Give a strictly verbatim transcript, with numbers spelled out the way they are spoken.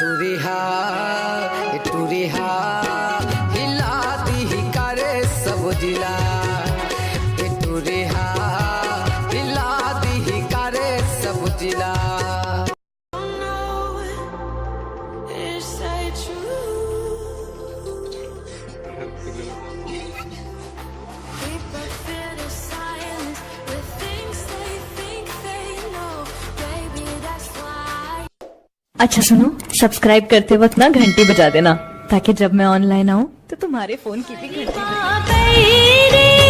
टुरिहा, टुरिहा, हिला दिही करे सब जिला। टुरिहा, हिला दिही करे सब जिला। अच्छा सुनो, सब्सक्राइब करते वक्त ना घंटी बजा देना, ताकि जब मैं ऑनलाइन आऊँ तो तुम्हारे फोन की भी घंटी बजे।